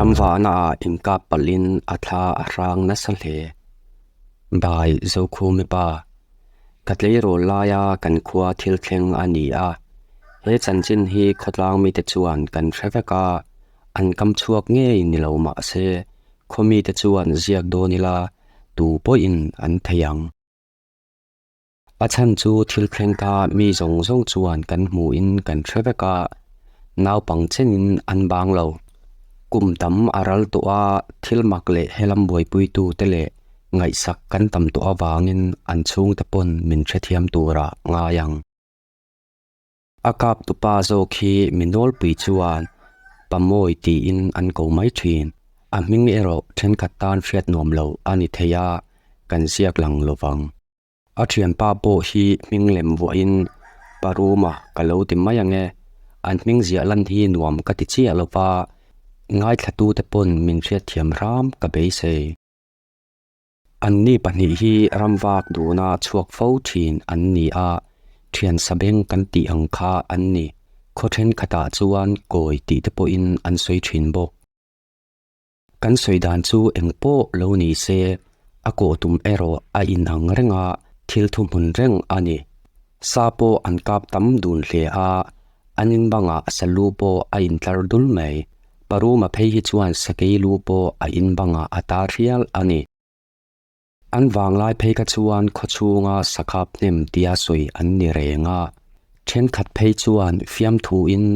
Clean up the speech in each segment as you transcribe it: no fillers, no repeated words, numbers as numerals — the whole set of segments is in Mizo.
Ramvahnaah inkap palhin a thla a hrang nasa hle. Bai Zokhumi pa, Ka tleirawl laia kan khua thil thleng a ni a, he chanchin hi khawtlang mite chuan kan hre vek a, an kam chhuak ngei ni lo mah se khaw mite chuan ziak dawn ila tu pawhin an thei ang. A chhan chu thil thleng kha mi zawng zawng chuan kan hmuhin kan hre vek a, naupang chenin an bang lo. Kum tam a ral tawh a, thil mak leh helam buaipuitu te leh ngaihsak kan tam tawh avangin an chhungte pawn min hrethiam turah ngai ang. A kap tupa zawk hi mi nawlpui chuan Pamawi tiin an ko mai thin. A hming erawh thenkhat tan hriat nuam lo a ni thei a, kan ziak lang lo vang. A thianpa pawh hi hming lem vuahin Paruma ka lo ti mai ang e, an hming ziah lan hi nuam ka ti chiah lo va, ngaithlatute pawn min hriatthiam hram ka beisei. Anni pahnih hi ramvak duna chhuak fo thin an ni a, thian sabeng kan tih ang kha an ni. Khaw thenkhatah chuan kawi tih te pawhin an sawi thin bawk. Kan sawi dan chu eng pawh lo ni se, a kawh tum erawh a inang reng a, thil thuhmun reng a ni. Sa pawh an kap tam dun hle a, an in bangah salu pawh a intlar dul mai. Paruma phei hi chuan sakei lu pawh a in bangah a tar hial a ni. An vanglai phei kha chuan khawchhunga sakhap hnem tia sawi an ni reng a, thenkhat phei chuan fiamthuin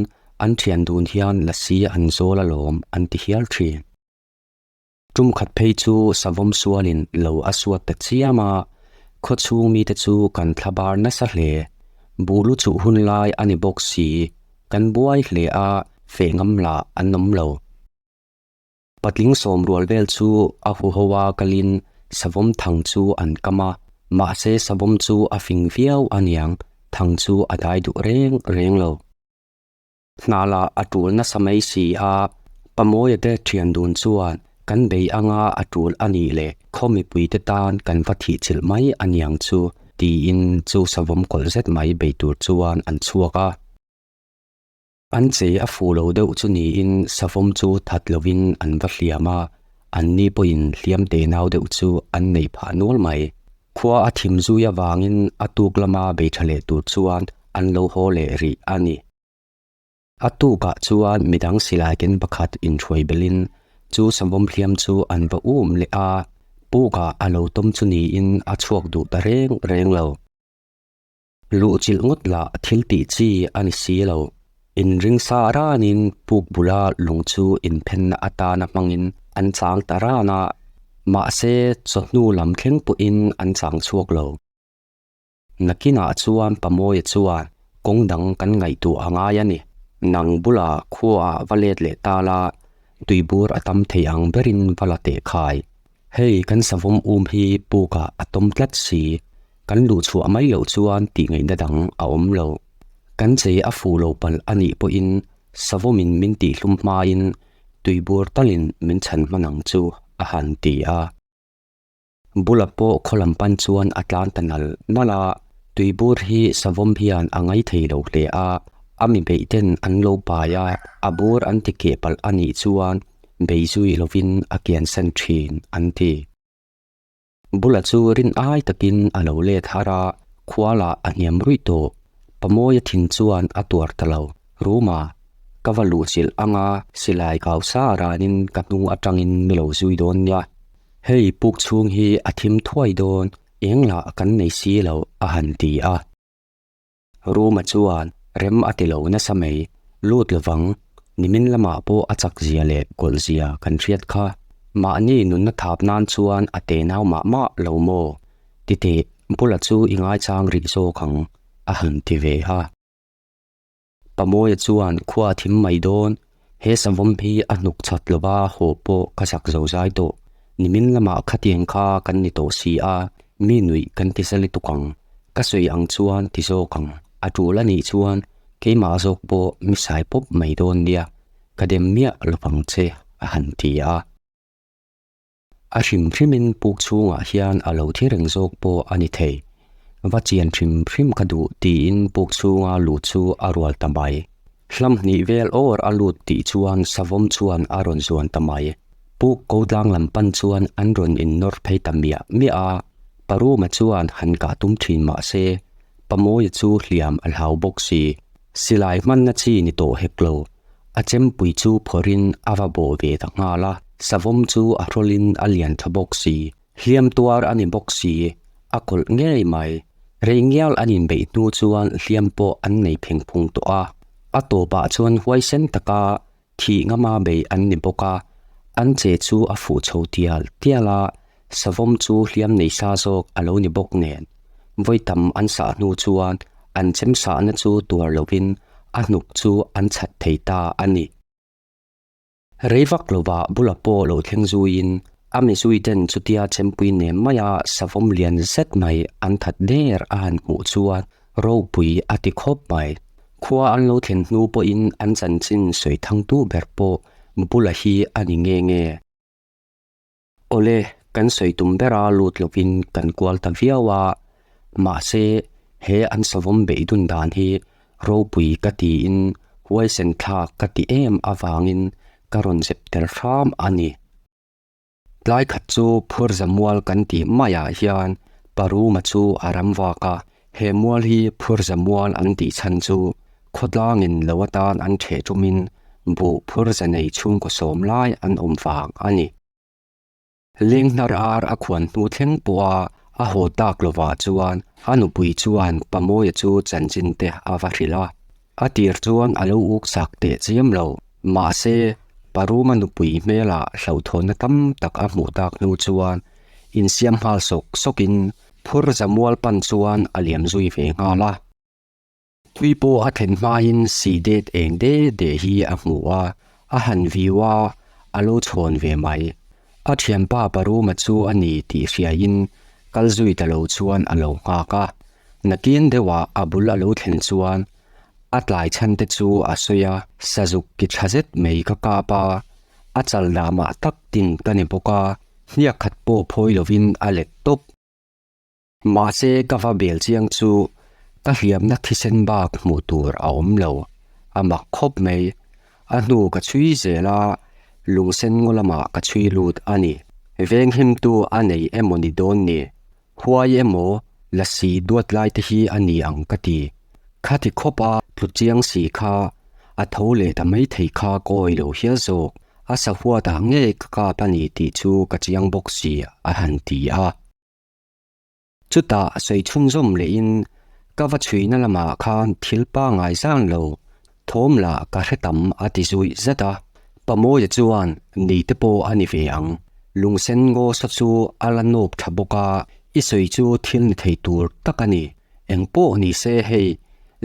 an thian dun hian lasi an zawl alawm an ti hial thin. Tumkhat phei chu savawm sualin lo a suat ta chiam a, khawchhung mite chu kan thlabar nasa hle. Buh lu chuh hun lai a ni bawk si, kan buai hle a, feh ngam lah an awm lo. Patling sawm rual vel chu a huho a kalin savawm thang chu an kam a, mahse savawm chu a fing viau aniang, thang chu a dai duh reng reng lo. Hna lah a tul nasa mai si a, Pamawia te thian dun chuan kan bei anga a tul a nih leh khaw mipuite tan kan va thih chilh mai aniang chu tiin chu savawm kawlh zet mai bei tur chuan an chhuak a. An chei a fuh lo deuh chu niin savawm chu that lovin an va hliam a, anni pawhin hliam te nau deuh chu an neih phah nual mai. Khua a thim zui avangin a tuk lama bei tha leh tur chuan an lo haw leh rih a ni. A tukah chuan midang silai ken pakhat inhruai belin chu savawm hliam chu an va um leh a, pukah a lo tawm chu niin a chhuak duh ta reng reng lo. Luh chilh ngawt lah thil tih chi a ni si lo. Inring sa ranin puk bula lung chu inphenna atana hmangin an chang ta ran a, mahse chawhnu lam thleng pawhin an chang chhuak lo. Nakinah chuan Pamawia chuan kawng dang kan ngaihtuah a ngai a ni. Nang bulah khuaah va let leh ta la, tuibur a tam thei ang berin va la teh khai. Hei kan savawm um hi pukah a tawm tlat si, kan luh chhuah mai loh chuan tih ngaihna dang a awm lo. Kan chei a fuh lo palh a nih pawhin savawmin min tihhlum hmain tuibur talin min chhan hman ang chu a han ti a. Bula pawh khaw lam pan chuan a tlan ta nal nal a, tuibur hi savawm hian a ngai thei lo hle a, a mi beih ten an lo pai a, a bur an ti keh palh a nih chuan bei zui lovin a kiansan thin an ti. Bula chu rin ai takin a lo let har a, khualah a hniam ruih tawh. Pamawia thin chuan a tuar ta lo. Ruma, ka va luh chilh anga silai kau sa ranin ka hnung atangin mi lo zui dawn nia. Hei puk chhung hi a thim thuai dawn, eng lah kan nei si lo a han ti a. Ruma chuan rem a ti lo nasa mai, lut lovang, nimin lamah pawh a chak zia leh kawlh zia kan hriat kha. Mahni nunna thap nan chuan a te nau mah mah lo maw? Titeh, bula chu i ngaichang rih zawk ang, a han ti ve a. Pamawia chuan khua a thim mai dawn, he savawm hi a hnuk chat lova haw pawh ka zak zo zai tawh. Nimin lamah khatiang kha kan ni tawh si a, mi nuih kan ti zali tuk ang. Ka sawi ang chuan ti zawk ang, a tul a nih chuan keimah zawk pawh mi sai pawp mai dawn nia, ka dem miah lovang che a han ti a. A hrim hrimin puk chhungah hian a lo thi reng zawk pawh a ni thei. Va chian hrim hrim ka duh tiin puk chhunga luh chu a rual ta mai. Hlam hnih vel awr a lut tih chuan savawm chuan a rawn zuan ta mai. Puk ko tlang lam pan chuan an rawn innawr phei ta miah miah a. Paruma chuan han kah tum thin mah se, Pamawia chu hliam a hlau bawk si. Silai hmanna chi ni tawh hek lo. A chempui chu phawrhin a va bawh ve ta nghal a. Savawm chu a hrawlin a lian tha bawk si. Hliam tuar a ni bawk si, a kawlh ngei mai. Rei ngial an inbeih hnu chuan hliam pawh an nei pheng phung tawh a. A tawpah chuan huaisen taka thih ngama bei an ni bawk a, an che chu a fuh chho tial tial a, savawm chu hliam nei sa zawk a lo ni bawk nen. Vawi tam an sah hnu chuan an chem sahna chu tuar lovin a hnuk chu an chhat thei ta a ni. Rei vak lovah bula pawh lo thleng zuiin a mizui ten chutia chempui nem maia savawm lian zet mai an that der a han hmuh chuan ropui a ti khawp mai. Khua an lo thlen hnu pawhin an chanchin sawi thangtu ber pawh bula hi a ni nge nge. Awle, kan sawi tum bera lut lovin kan kual ta viau a, mahse he an savawm beidun dan hi ropui ka tiin huaisen thlak ka ti em avangin ka rawn zep tel hram a ni. Tlai khat chu Phurza mual kan tih maiah hian Paruma chu a ram vak a, he mual hi Phurza mual an tih chhan chu khawtlangin lo atan an ṭheh ṭumin buh phurza nei chhungkaw sawm lai an awm vang a ni. Leng hnar ar a khuan hnu thleng pawha a haw tak lovah chuan a nupui chuan Pamawia chu chanchin te a va hrilh a. A tir chuan a lo uk sak teh chiam lo. Mahse, Paruma nupui hmelah hlauhthawnna tam tak a hmuh tak hnu chuan insiam nghal sawk sawkin phur zamual pan chuan a liam zui ve nghal a. Tui pawh a thlen hmain si det eng de de hi a hmu a, a han viu a, a lo chhawn ve mai. A thianpa Paruma chu a ni tih hriaiin kal zui ta lo chuan a lo nghak a. Nakin deuhah a bul a lo thlen chuan a tlai chhan te chu a sawi a, Sazuk ki tha zet mai ka kap a, a chal dah mah tak tin ka ni bawk a, hniak khat pawh phawi lovin a let tawp. Mahse ka va bel chiang chu ka hliamna thisen bak hmuh tur a awm lo, a mak khawp mai. A hnu ka chhui zel a, lungsen ngaw lamah ka chhui lut a ni. Venghimtu a nei emaw ni dawn ni? Huai emaw lasi duat lai te hi a ni ang ka ti. Khati khawp a tlu chiang si kha a tho leh ta maithei kha ka awi lo hial zawk. A sahuatah ngei ka kap a ni tih chu ka chiang bawk si a han ti a. Chutah sawi chhunzawm lehin ka va chhuina lamah khan thil pangai zan lo thawm lah ka hre tam a ti zuih zet a. Pamawia chuan ni te pawh a ni ve ang. Lungsen ngaw sa chu a la nawp tha bawk a, i sawi chu thil ni thei tur tak a ni. Eng pawh ni se hei,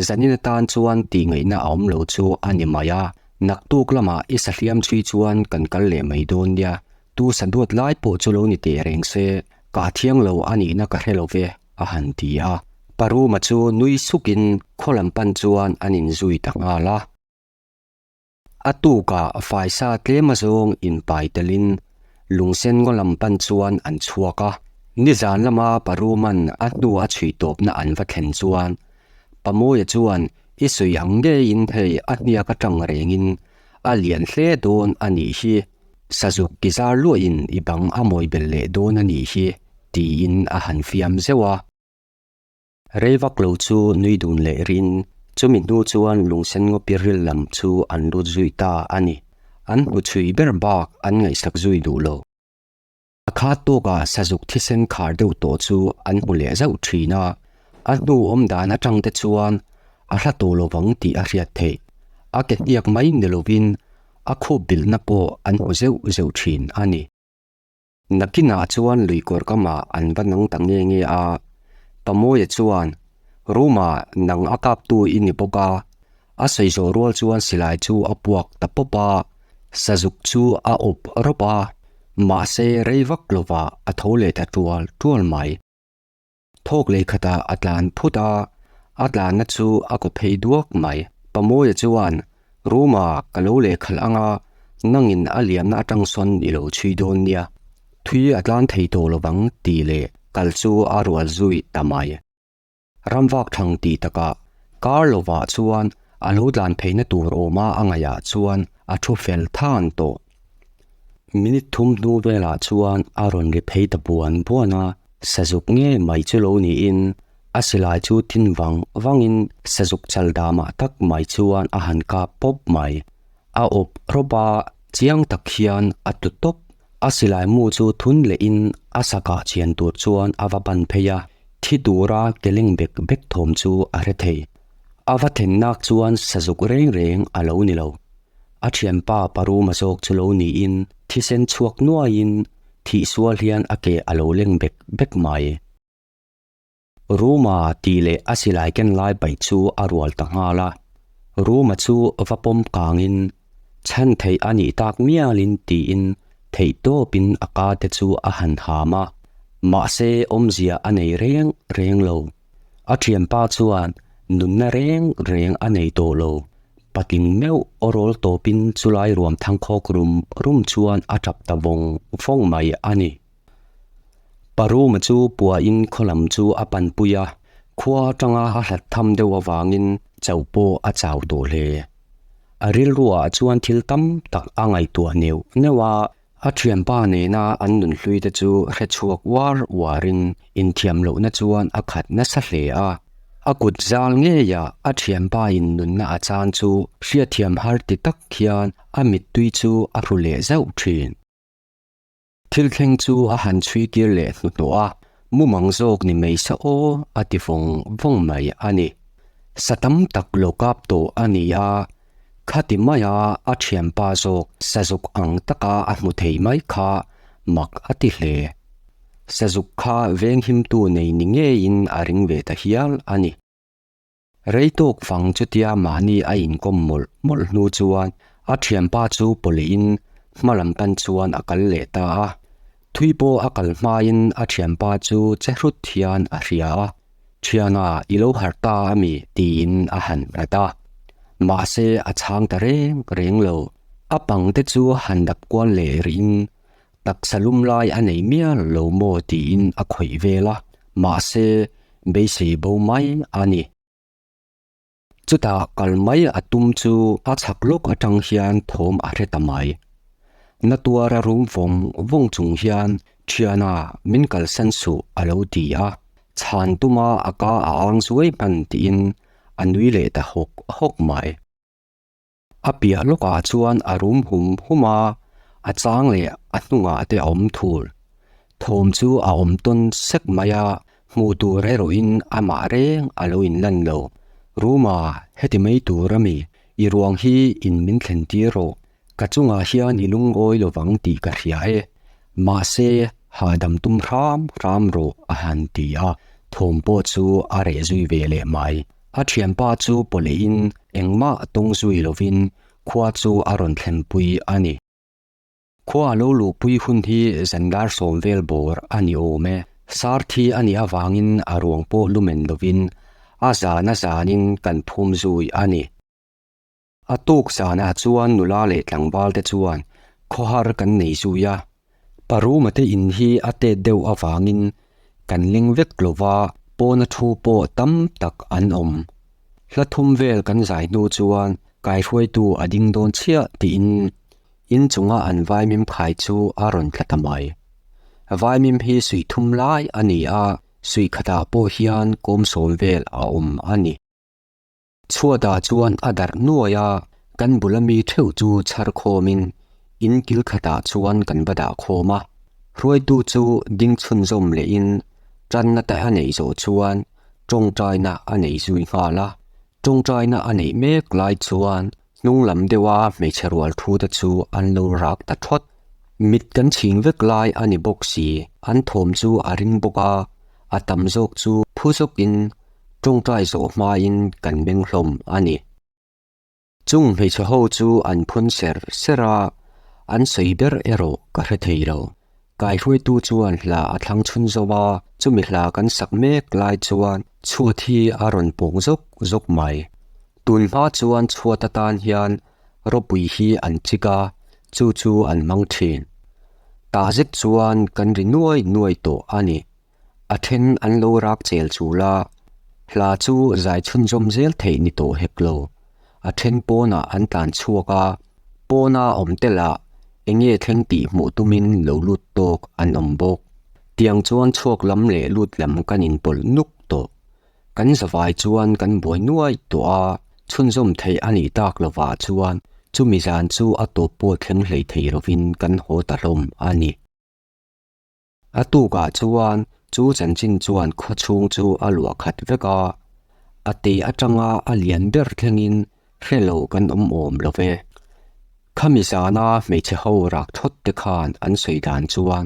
zanin atan chuan tihngaihna a awm lo chu a ni mai a. Naktuk lamah i sahliam chhui chuan kan kal leh mai dawn nia. Tu sa duat lai pawh chu lo ni teh reng se, Ka thiang lo a nihna ka hre lo ve, a han ti a. Paruma chu nui sukin khaw lam pan chuan an inzui ta nghal a. A tukah faisa tlem azawng inpai telin lungsen ngaw lam pan chuan an chhuak a. Nizan lama Paruman a hnu a chhui tawpna an va thlen chuan Pamawia chuan i sawi ang ngeiin hei a hniak atang rengin a lian hle dawn a nih hi. Sazuk ki zar luahin i bang a mawi belh leh dawn a nih hi, tiin a han fiam zeuh a. Rei vak lo chu nui dun leh rin, chumi hnu chuan lungsen ngawpi ril lam chu an lut zui ta a ni. An hmu chhui ber bak an ngaihsak zui duh lo. A khat tawkah sazuk thisen khar deuh tawh chu an hmu leh zauh thin a, a hnu awm dan atang te chuan a hla tawh lovang tih a hriat theih. A ke hniak mai ni lovin a khup bilhna pawh an hmu zeuh zeuh thin a ni. Nakinah chuan lui kawr kamah an va nang ta nge nge a, Pamawia chuan, Ruma nang a kaptu i ni bawk a, A sawi zawh rual chuan silai chu a puak ta pawp a, sazuk chu a awp rawp a, mahse rei vak lovah a tho leh ta tual tual mai. Thawk leh khatah a tlan phut a, a tlanna chu a kaw phei duak mai. Pamawia chuan, Ruma ka lo lehkhalh anga nangin a liamna atang sawn i lo chhui dawn nia, thui a tlan thei tawh lovang tih leh kal chu a rual zui ta mai. Ramvak thang tih takah kar lovah chuan A lo tlan pheina tur awma a ngaihah chuan a thu fel than tawh. Minute thum hnu velah chuan a rawn ri phei ta buan buan a, sazuk nge mai chu lo niin a silai chu tin vang vangin sazuk chal damah tak mai chuan a han kap pawp mai. A awp rawp a, chiang tak hian a tlu tawp. A silai mu chu thun lehin a sakah chian tur chuan a va pan phei a, thi tura ke leng bek bek thawm chu a hre thei. A va thennak chuan sazuk reng reng a lo ni lo. A thianpa Paruma zawk chu lo niin thisen chhuak nuaiin thih sual hian a ke a lo leng bek bek mai. Ruma tih leh a silai ken lai paih chu a rual ta nghal a. Ruma chu va pawm kangin chhan theih a nih tak mialin tiin theih tawpin a ka te chu a han ham a. Mahse awmzia a nei reng reng lo. A thianpa chuan nunna reng reng a nei tawh lo. Patling meuh aw rawl tawpin chulai ruam thangkhawk rum rum chuan a tap ta vawng vawng mai a ni. Paruma chu puahin khaw lam chu a panpui a, khua atanga a hlat tham deuh avangin chauh pawh a chau tawh hle. A rilruah chuan thil tam tak a ngaihtuah neuh neuh a. A thianpa nena an nunhlui te chu hre chhuak uar uarin inthiam lohna chuan a khat nasa hle a. A kut zal ngeia a thianpa in nunna a chan chu hriatthiam har ti tak hian a mittui chu a hru leh zauh thin. Thil thleng chu a han chhui kir leh hnuhnawh a, mumang zawk ni mai sa aw a ti vawng vawng mai a ni. Sa tam tak lo kap tawh a ni a, Khati maia a thianpa zawk sazuk ang taka a hmu thei mai kha mak a ti hle. Sazuk kha venghimtu nei ni ngeiin a ring ve ta hial a ni. Rei tawk fang chutia mahni a inkawm mawlh mawlh hnu chuan a thianpa chu pawlihin hma lam tan chuan a kal leh ta a. Thui pawh a kal hmain a thianpa chu che hrut hian a hria a. Thiana, i lo harh ta a mi? tiin a han nghat a. Mahse, a chhang ta reng reng lo. A pang te chu han dap kual leh rihin taksa lum lai a nei mial lo maw tiin a khawih vel a, mahse, beisei bo mai a ni. Chutah kal mai a tum chu a chhak lawk atang hian thawm a hre ta mai. Na tuara rum vawng vawng chung hian Thiana min kalsan suh a lo ti a, chhan tuma a ka a ang zuai hman tiin a nui leh ta hawk hawk mai. A piah lawkah chuan a rum hum hum a, a chang leh a hnungah te a awm thul. Thawm chu a awm tawn sek mai a, hmuh tur erawhin amah reng a lo inlan lo. Ruma, heti mai tur a mi, i ruang hi in min thlen tir rawh, ka chungah hian i lungawi lovang tih ka hria e. Mahse, hahdam tum hram hram rawh a han ti a, thawm pawh chu a reh zui ve leh mai. A thianpa chu pawleihin engmah tawng zui lovin khua chu a rawn thlenpui a ni. Khua a lo luhpui hun hi zandar sawm vel bawr a ni awm e. Sar thi a nih avangin a ruang pawh lumen lovin a zan a zanin kan phum zui a ni. A tuk zanah chuan nula leh tlangval te chuan khawhar kan nei zui a. Paruma te in hi a tet deuh avangin kan ling vek lo va, pawna thu pawh tam tak an awm. Hla thum vel kan zai hnu chuan kaihruaitu a ding dawn chiah tiin in chunga an vaimim khai chu a rawn thla ta mai. Vaimim hi suih thum lai a ni a, suih khatah pawh hian kawm sawm vel a awm a ni. Chhuatah chuan a darh nuai a, kan bula mi theuh chu chhar khawmin in kil khatah chuan kan va dah khawm a. Hruaitu chu ding chhunzawm lehin tanna te a neih zawh chuan tawngtaina a nei zui nghal a. Tawngtaina a neih mek lai chuan hnung lam deuha hmeichhe rual thu te chu an lo rak ta thawt. Mit kan chhing vek lai a ni bawk si, an thawm chu a ring bawk a, a tam zawk chu phu zawkin tawngtai zawh hmain kan meng hlawm a ni. Chung hmeichhe ho chu an phun ser ser a, an sawi ber erawh ka hre thei lo. Kaihruaitu chuan hla a thlang chhun zo a, chumi hla kan sak mek lai chuan chhuat hi a rawn pawng zawk zawk mai. Tun hma chuan chhuat atan hian ropui hi an chik a, chu chu an hmang thin. Tah zet chuan kan ri nuai nuai tawh a ni. A then an lo rak chel chul a, hla chu zai chhunzawm zel theih ni tawh hek lo. A then pawnah an tlan chhuak a, pawna awm te lah eng nge thleng tih hmuh tumin lo lut tawk an awm bawk. Tiang chuan chhuak lam leh lut lam kan inpawlh nuk tawh. Kan zavai chuan kan buai nuai tawh a, chhunzawm theih a nih tak lovah chuan chumi zan chu a tawp pawh thleng hlei thei lovin kan haw ta hlawm a ni. A tukah chuan chu chanchin chuan khaw chhung chu a luah khat vek a, a te atanga a lian ber thlengin hre lo kan awm awm lo ve. Khami zana hmeichhe ho rak thawt te khan an sawi dan chuan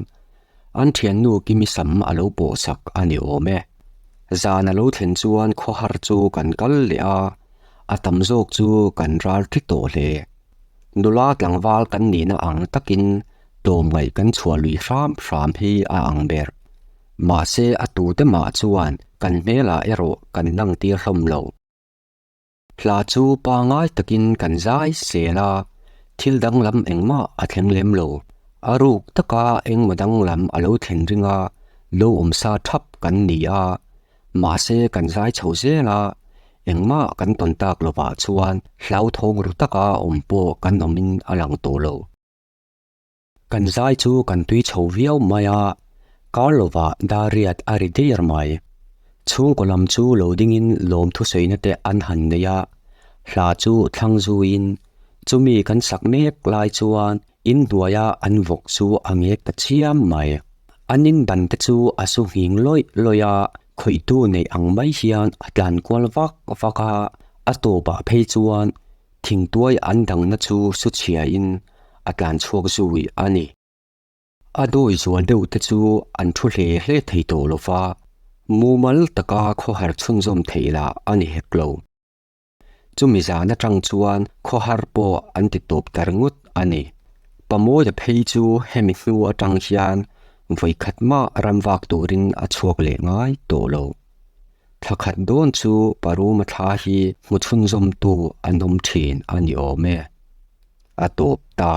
an thiannu Kimi sam a lo pawh sak a ni awm e. Zan a lo thlen chuan khawhar chu kan kal leh a, a tam zawk chu kan ral thi tawh hle. Nula tlangval kan nihna ang takin tlawmngaih kan chhuah lui hram hram hi a ang ber. Mahse a tute mah chuan kan hmelah erawh kan langtir hlawm lo. Hla chu pangai takin kan zai sel a, thil danglam engmah a thleng lem lo. A ruk taka engmaw danglam a lo thlen ring a, lo awmsa thap kan ni a. Mahse kan zai chho zel a, engmah kan tawn tak lovah chuan hlauthawng ru taka awm pawh kan awmin a lang tawh lo. Kan zai chu kan tui chho viau mai a, kar lovah Dariat a ri der mai. Chhungkaw lam chu lo dingin lawm thusawiina te an han nei a, hla chu thlang zuiin chumi kan sak mek lai chuan in hnuaia an vawk chu a ngek ta chiam mai. An in ban te chu a su nghing lawih lawih a, khawihtu neih ang mai hian a tlan kual vak vak a, a tawpah phei chuan Thingtuai an dangna chu su chhiain a tlan chhuak zui a ni. A dawi zual deuh te chu an thu hle hle thei tawh lo va, mumal taka khawhar chhunzawm theih lah a ni hek lo. Chumi zan atang chuan khawhar pawh an ti tawp ta ringawt a ni. Pamawia phei chu hemi hnu atang hian vawikhat mah ramvak turin a chhuak leh ngai tawh lo. Thla khat dawn chu Paruma thla hi hmu chhunzawmtu an awm thin a ni awm e. A tawp ta.